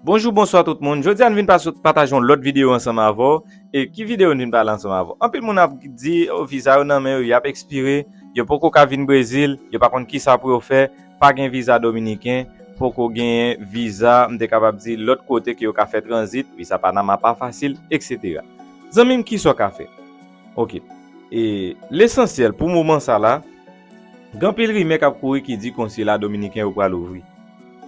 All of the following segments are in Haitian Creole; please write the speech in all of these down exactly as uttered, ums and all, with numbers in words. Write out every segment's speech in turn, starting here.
Bonjou, bonswa tout moun. Jodi a n vin pas- pataje yon lòt videyo ansanm avè w. E ki videyo n vin pale ansanm avè w? Anpil moun ap di, o, viza yo nan men yo, y ap ekspire, yo poko ka vin Brezil, yo pa konn kisa pou yo fè, pa gen viza dominiken, poko genyen viza, m te kapab di lòt kote ke yo ka fè tranzit, viza Panama pa fasil, et cetera. Zanmi m, kisa w ka fè? Ok. E lesansyèl pou moman sa la, gen anpil rimè k ap kouri ki di konsila dominiken yo pral ouvri.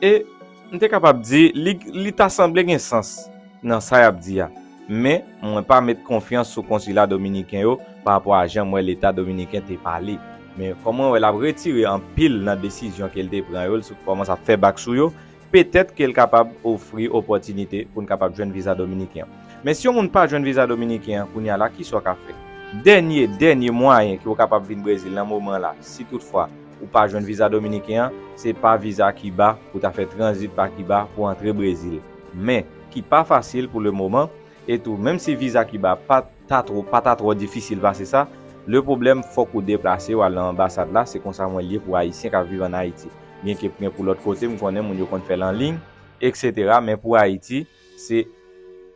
E m te kapab di, li, li ta sanble gen sans nan sa y ap di a. Men, mwen pa met konfyans sou konsila dominiken yo pa rapò a jan m wè Leta dominiken te pale. Men, kòm mwen wè l ap retire anpil nan desizyon ke l te pran yo, l sou kòmanse ap fè bak sou yo, petèt ke l kapab ofri opòtinite pou n kapab jwenn viza dominiken an. Men si yon moun pa jwenn viza dominiken an, kounye a la, kisa w ka fè? Dènye, dènye mwayen ke w kapab vin Brezil nan moman la, si toutfwa ou pa jwenn viza dominiken an, se pa viza Kiba pou ta fè tranzit pa Kiba pou antre Brezil. Men, ki pa fasil pou le moman, e tou, menm si viza Kiba pa ta twò, pa ta twò difisil pase sa, le pwoblèm, fòk ou deplase w al nan anbasad la, se konsa mwen l ye pou Ayisyen k ap viv ann Ayiti. Byenke gen pou lòt kote, m konnen moun yo konn fè l an liy, et cetera. Men pou Ayiti, se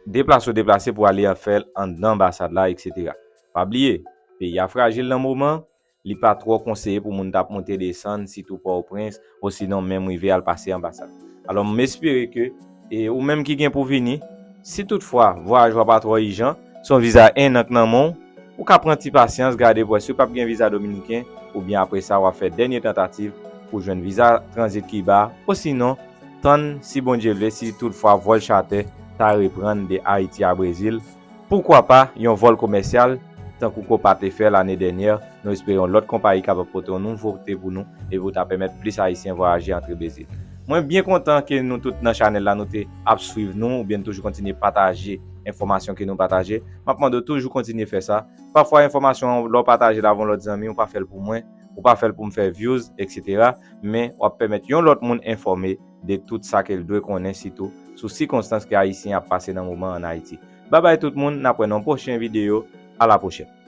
deplase w deplase pou ale fè l anndan anbasad la, et cetera. Pa bliye, peyi a frajil nan moman, li pa twò konseye pou moun t ap monte desann, sitou Pòtoprens, osinon menm rive al pase anbasad. Alò, m espere ke, e ou menm ki gen pou vini, si toutfwa vwayaj ou a pa twò ijan, se yon viza en an k nan men w, ou ka pran ti pasyans, gade pou wè si w p ap gen viza dominiken, oubyen apre sa, w ap fè dènye tantativ pou jwenn viza tranzit Kiba, osinon, tann si Bondye vle, si toutfwa vòl chatè ta reprann de Ayiti a Brezil, poukwa pa yon vòl komèsyal, tankou Copa te fè lane dènyè. Nou espere yon lòt konpayi kapab pote yon nouvote pou nou, epi pou ta pèmèt plis Ayisyen vwayaje antre Brezil. Mwen byen kontan ke nou tout nan chanèl la, nou te ap swiv nou, oubyen nou toujou kontinye pataje enfòmasyon ke nou pataje. M ap mande w toujou kontinye fè sa. Pafwa enfòmasyon an, lè w pataje l avè yon lòt zanmi, ou pa fè l pou mwen, ou pa fè l pou m fè views, et cetera. Men w ap pèmèt yon lòt moun enfòme de tout sa ke l dwe konnen, sitou sou sikonstans ke Ayisyen ap pase nan moman ann Ayiti. Babay tout moun, n ap wè nan yon pwochen videyo. A la pwochèn.